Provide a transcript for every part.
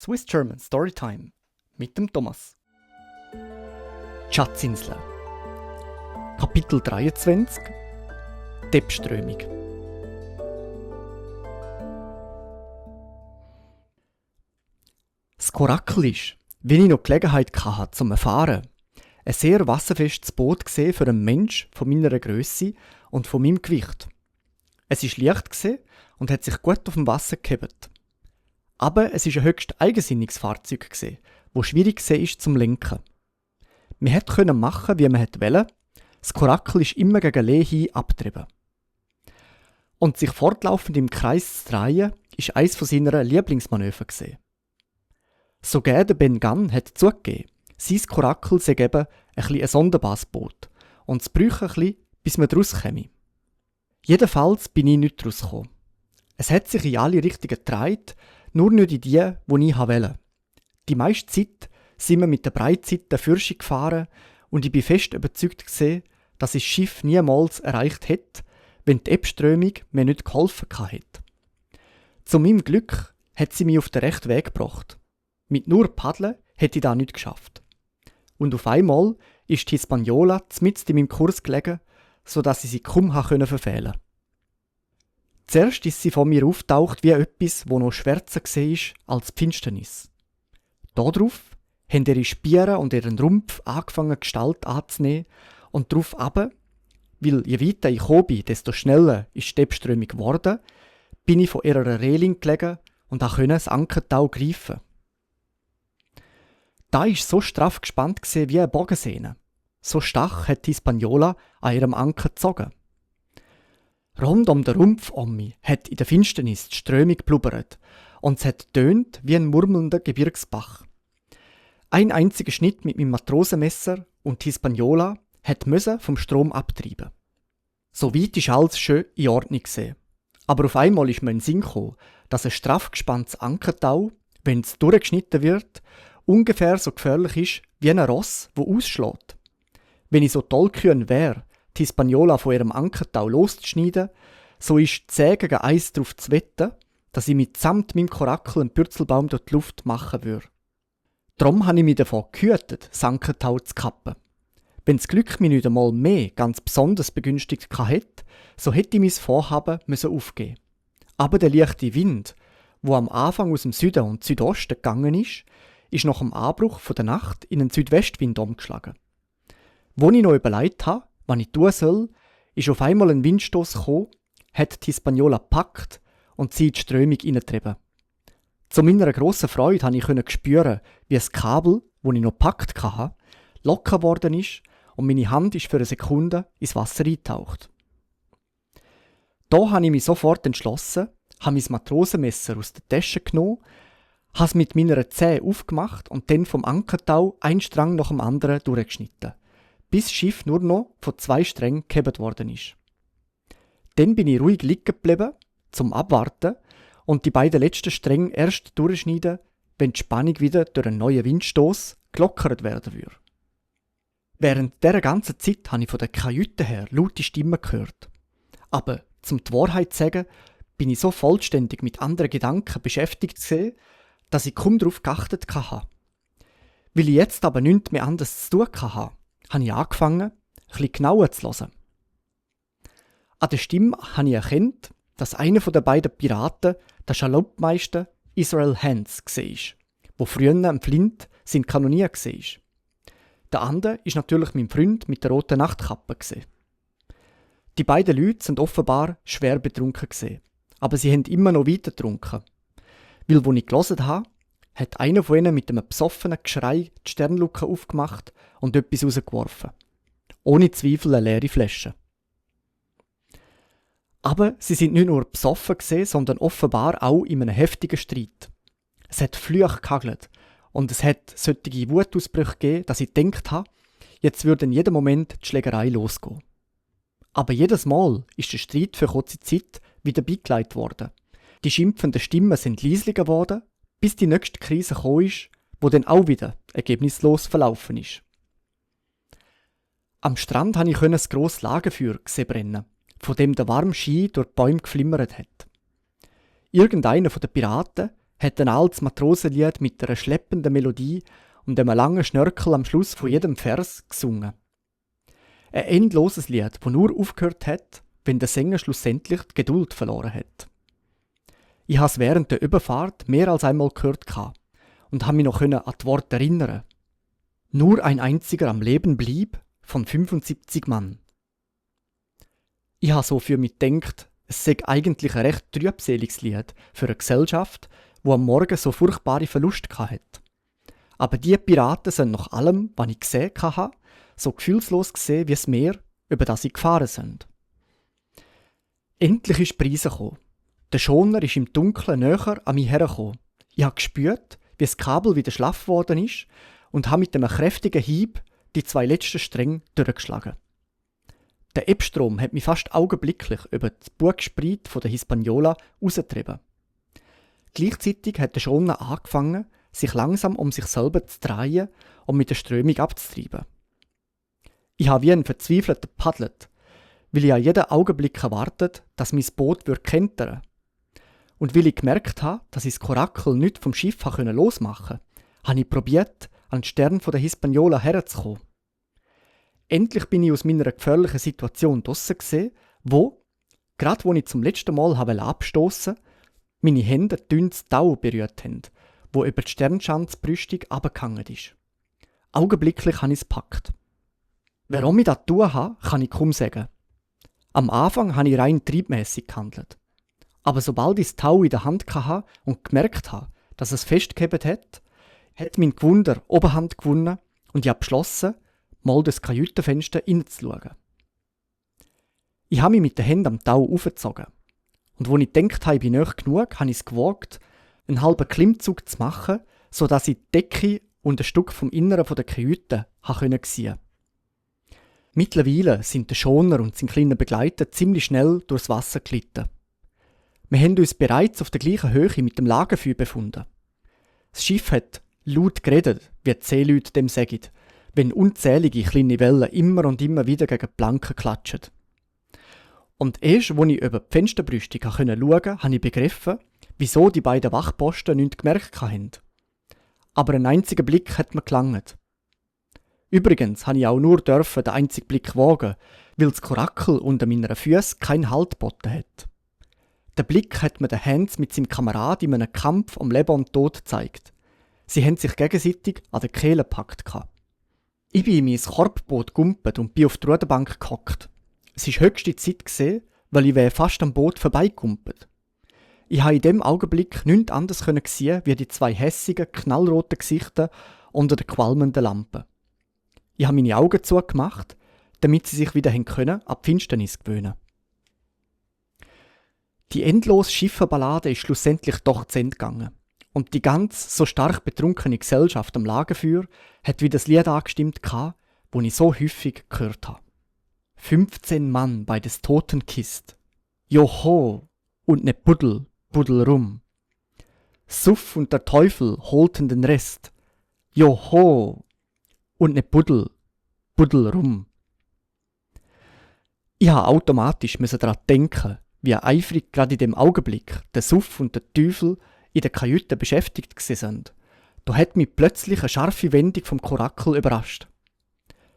Swiss German Storytime mit dem Thomas. Die Schatzinsel. Kapitel 23 Die Ebströmung. Das Korakel ist, wenn ich noch Gelegenheit hatte, zum Erfahren, ein sehr wasserfestes Boot gesehen für einen Mensch von meiner Grösse und von meinem Gewicht. Es war leicht und hat sich gut auf dem Wasser gehebt. Aber es war ein höchst eigensinniges Fahrzeug, das schwierig war zum Lenken. Man konnte machen, wie man wollte. Das Korakel ist immer gegen Lee hin abgetrieben. Und sich fortlaufend im Kreis zu drehen, war eines seiner Lieblingsmanöver. Sogar der Ben Gunn hat zugegeben, sein Korakel sei eben ein sonderbares Boot und es bräuchte ein bisschen, bis man daraus käme. Jedenfalls bin ich nicht daraus gekommen. Es hat sich in alle Richtungen gedreht, nur nicht in die ich wollte. Die meiste Zeit sind wir mit der Breitseite Fürschung gefahren und ich bin fest überzeugt, dass ich das Schiff niemals erreicht hätte, wenn die Ebströmung mir nicht geholfen hätte. Zu meinem Glück hat sie mich auf den rechten Weg gebracht. Mit nur Paddeln hätte ich das nicht geschafft. Und auf einmal ist die Hispaniola mitten in meinem Kurs gelegen, sodass ich sie kaum verfehlen konnte. Zuerst ist sie von mir auftaucht wie etwas, das noch schwärzer war als die Finsternis. Darauf haben ihre Spieren und ihren Rumpf angefangen, Gestalt anzunehmen und darauf aber, weil je weiter ich gekommen bin, desto schneller ist die Ebströmung geworden, bin ich von ihrer Reling gelegen und konnte das Ankertau greifen. Da war so straff gespannt wie eine Bogensehne. So stach hat die Hispaniola an ihrem Anker gezogen. Rund um den Rumpf um mich hat in der Finsternis die Strömung blubbert und es hat tönt wie ein murmelnder Gebirgsbach. Ein einziger Schnitt mit meinem Matrosenmesser und die Hispaniola hat vom Strom abtreiben. So weit ist alles schön in Ordnung gesehen. Aber auf einmal ist mir in den Sinn gekommen, dass ein straff gespanntes Ankertau, wenn es durchgeschnitten wird, ungefähr so gefährlich ist wie ein Ross, das ausschlägt. Wenn ich so tollkühn wäre, die Hispaniola von ihrem Ankertau loszuschneiden, so ist 10 gegen 1 darauf zu wetten, dass ich mitsamt meinem Korakel einen Pürzelbaum durch die Luft machen würde. Darum habe ich mich davon gehütet, das Ankertau zu kappen. Wenn das Glück mich nicht einmal mehr ganz besonders begünstigt hätte, so hätte ich mein Vorhaben aufgeben müssen. Aber der leichte Wind, der am Anfang aus dem Süden und Südosten gegangen ist nach dem Anbruch der Nacht in einen Südwestwind umgeschlagen. Wo ich noch überlegt habe, was ich tun soll, ist auf einmal ein Windstoß gekommen, hat die Hispaniola gepackt und sie in die Strömung hineingetrieben. Zu meiner grossen Freude konnte ich spüren, wie das Kabel, das ich noch gepackt hatte, locker geworden ist und meine Hand ist für eine Sekunde ins Wasser eingetaucht. Da habe ich mich sofort entschlossen, habe mein Matrosenmesser aus der Tasche genommen, habe es mit meiner Zehe aufgemacht und dann vom Ankertau einen Strang nach dem anderen durchgeschnitten, bis das Schiff nur noch von 2 Strängen gehebt worden ist. Dann bin ich ruhig liegen geblieben, zum Abwarten und die beiden letzten Stränge erst durchschneiden, wenn die Spannung wieder durch einen neuen Windstoß gelockert werden würde. Während dieser ganzen Zeit habe ich von der Kajüte her laute Stimmen gehört. Aber, zum die Wahrheit zu sagen, bin ich so vollständig mit anderen Gedanken beschäftigt gewesen, dass ich kaum darauf geachtet habe. Weil ich jetzt aber nichts mehr anderes zu tun hatte, habe ich angefangen, ein bisschen genauer zu hören. An der Stimme habe ich erkannt, dass einer der beiden Piraten der Schaloppmeister Israel Hands war, der früher am Flint sein Kanonier war. Der andere war natürlich mein Freund mit der roten Nachtkappe. Die beiden Leute sind offenbar schwer betrunken, aber sie haben immer noch weiter getrunken. Weil, als ich gelesen habe, hat einer von ihnen mit einem besoffenen Geschrei die Sternluke aufgemacht und etwas rausgeworfen. Ohne Zweifel eine leere Flasche. Aber sie sind nicht nur besoffen sondern offenbar auch in einem heftigen Streit. Es hat Flüche gehagelt und es hat solche Wutausbrüche gegeben, dass ich gedacht habe, jetzt würde in jedem Moment die Schlägerei losgehen. Aber jedes Mal ist der Streit für kurze Zeit wieder beigelegt worden. Die schimpfenden Stimmen sind leislicher geworden, bis die nächste Krise gekommen ist, wo dann auch wieder ergebnislos verlaufen ist. Am Strand konnte ich ein grosses Lagerfeuer brennen, von dem der warme Schein durch die Bäume geflimmert hat. Irgendeiner der Piraten hat ein altes Matrosenlied mit einer schleppenden Melodie und einem langen Schnörkel am Schluss von jedem Vers gesungen. Ein endloses Lied, das nur aufgehört hat, wenn der Sänger schlussendlich die Geduld verloren hat. Ich habe es während der Überfahrt mehr als einmal gehört und habe mich noch an die Worte erinnern. Nur ein einziger am Leben blieb von 75 Mann. Ich habe so für mich gedacht, es sei eigentlich ein recht trübseliges Lied für eine Gesellschaft, die am Morgen so furchtbare Verluste hatte. Aber die Piraten sind nach allem, was ich gesehen habe, so gefühlslos gesehen wie das Meer, über das sie gefahren sind. Endlich ist die Brise gekommen. Der Schoner ist im Dunkeln näher an mich hergekommen. Ich habe gespürt, wie das Kabel wieder schlaff geworden ist und habe mit einem kräftigen Hieb die 2 letzten Stränge durchgeschlagen. Der Ebbstrom hat mich fast augenblicklich über das Bugspriet von der Hispaniola rausgetrieben. Gleichzeitig hat der Schoner angefangen, sich langsam um sich selber zu drehen und mit der Strömung abzutreiben. Ich habe wie ein Verzweifelter paddelt, weil ich an jeden Augenblick erwartet, dass mein Boot kentern würde. Und weil ich gemerkt habe, dass ich das Korakel nicht vom Schiff losmachen konnte, habe ich probiert, an den Stern der Hispaniola herzukommen. Endlich bin ich aus meiner gefährlichen Situation draussen gesehen, wo, gerade wo ich zum letzten Mal abstoßen wollte, meine Hände dünnes Tau berührt haben, wo über die Sternschanzbrüstung runtergehangen ist. Augenblicklich habe ich es gepackt. Warum ich das tun habe, kann ich kaum sagen. Am Anfang habe ich rein triebmässig gehandelt. Aber sobald ich das Tau in der Hand hatte und gemerkt habe, dass es festgehalten hat mein Gewunder Oberhand gewonnen und ich habe beschlossen, mal durch das Kajütenfenster hineinzuschauen. Ich habe mich mit den Händen am Tau aufgezogen. Und als ich gedacht habe, ich bin nahe genug, habe ich es gewagt, einen halben Klimmzug zu machen, sodass ich die Decke und ein Stück vom Inneren der Kajüte sehen konnte. Mittlerweile sind der Schoner und sein kleiner Begleiter ziemlich schnell durchs Wasser glitten. Wir haben uns bereits auf der gleichen Höhe mit dem Lagerfeuer befunden. Das Schiff hat laut geredet, wie die Seeleute dem sagen, wenn unzählige kleine Wellen immer und immer wieder gegen die Planken klatschen. Und erst, als ich über die Fensterbrüstung schauen konnte, habe ich begriffen, wieso die beiden Wachposten nichts gemerkt haben. Aber ein einziger Blick hat mir gelangt. Übrigens habe ich auch nur den einzigen Blick wagen, weil das Korakel unter meinen Füßen keinen Halt geboten hat. Der Blick hat mir den Hans mit seinem Kamerad in einem Kampf um Leben und Tod gezeigt. Sie haben sich gegenseitig an der Kehle gepackt. Ich bin in mein Korbboot gumpet und bin auf die Ruderbank gehockt. Es war höchste Zeit gewesen, weil ich wäre fast am Boot vorbeigumpet. Ich habe in dem Augenblick nichts anderes sehen wie die 2 hässigen, knallroten Gesichter unter der qualmenden Lampe. Ich habe meine Augen zugemacht, damit sie sich wieder an die Finsternis gewöhnen. Die endlose Schifferballade ist schlussendlich doch zu Ende gegangen. Und die ganz so stark betrunkene Gesellschaft am Lagerfeuer hat wieder das Lied angestimmt, das ich so häufig gehört habe. 15 Mann bei des Toten Kist. Joho und ne Buddel, Buddel rum. Suff und der Teufel holten den Rest. Joho und ne Buddel, Buddel rum. Ich musste automatisch daran denken, wie eifrig gerade in dem Augenblick der Suff und der Teufel in der Kajüte beschäftigt sind. Da hat mich plötzlich eine scharfe Wendung vom Korakel überrascht.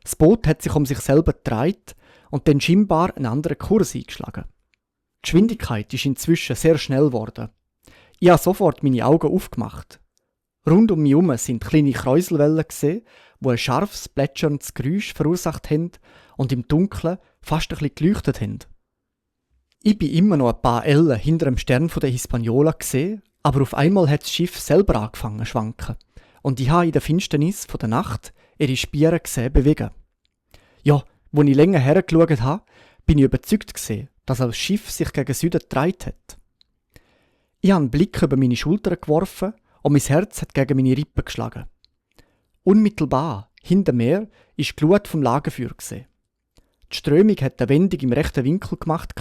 Das Boot hat sich um sich selber gedreht und dann scheinbar einen anderen Kurs eingeschlagen. Die Geschwindigkeit ist inzwischen sehr schnell geworden. Ich habe sofort meine Augen aufgemacht. Rund um mich herum sind kleine Kräuselwellen gesehen, die ein scharfes, plätscherndes Geräusch verursacht haben und im Dunkeln fast ein bisschen geleuchtet haben. Ich bin immer noch ein paar Ellen hinter dem Stern der Hispaniola gesehen, aber auf einmal hat das Schiff selber angefangen zu schwanken und ich habe in der Finsternis der Nacht ihre Spiere gesehen bewegen. Ja, als ich länger hergeschaut habe, bin ich überzeugt gewesen, dass das Schiff sich gegen Süden gedreht hat. Ich habe einen Blick über meine Schulter geworfen und mein Herz hat gegen meine Rippen geschlagen. Unmittelbar hinter mir ist die Glut vom Lagerfeuer gesehen. Die Strömung hat eine Wendung im rechten Winkel gemacht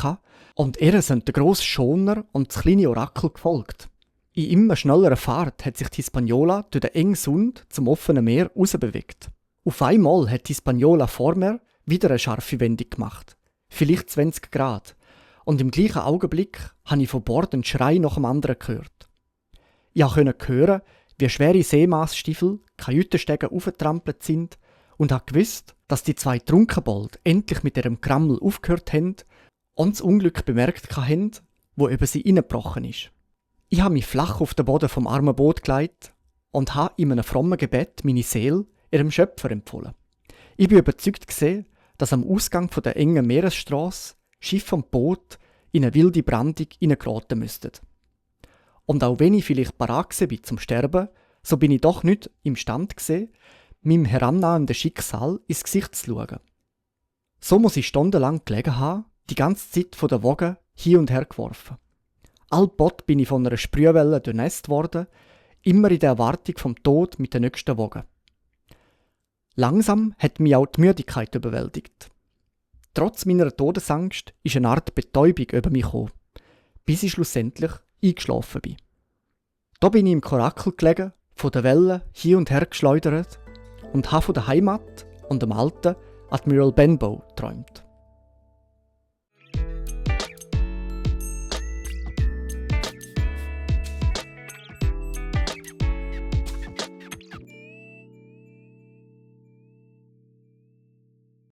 und ihr sind der grosse Schoner und das kleine Orakel gefolgt. In immer schnellerer Fahrt hat sich die Hispaniola durch den engen Sund zum offenen Meer rausbewegt. Auf einmal hat die Hispaniola vor mir wieder eine scharfe Wendung gemacht, vielleicht 20 Grad, und im gleichen Augenblick habe ich von Bord einen Schrei nach dem anderen gehört. Ich konnte hören, wie schwere Seemaßstiefel Kajütenstege aufgetrampelt sind und habe gewusst, dass die 2 Trunkenbold endlich mit ihrem Krammel aufgehört haben und das Unglück bemerkt haben, wo über sie hineingebrochen ist. Ich habe mich flach auf den Boden vom armen Boot gelegt und habe in einem frommen Gebet meine Seele ihrem Schöpfer empfohlen. Ich bin überzeugt gewesen, dass am Ausgang von der engen Meeresstraße Schiff und Boot in eine wilde Brandung hineingeraten müssten. Und auch wenn ich vielleicht parat war zum Sterben, so bin ich doch nicht imstande gewesen, meinem herannahenden Schicksal ins Gesicht zu schauen. So muss ich stundenlang gelegen haben, die ganze Zeit von der Wogen hin und her geworfen. Allbald bin ich von einer Sprühwelle durchnässt worden, immer in der Erwartung vom Tod mit der nächsten Woge. Langsam hat mich auch die Müdigkeit überwältigt. Trotz meiner Todesangst ist eine Art Betäubung über mich gekommen, bis ich schlussendlich eingeschlafen bin. Da bin ich im Korakel gelegen, von der Welle hin und her geschleudert und habe von der Heimat und dem alten Admiral Benbow geträumt.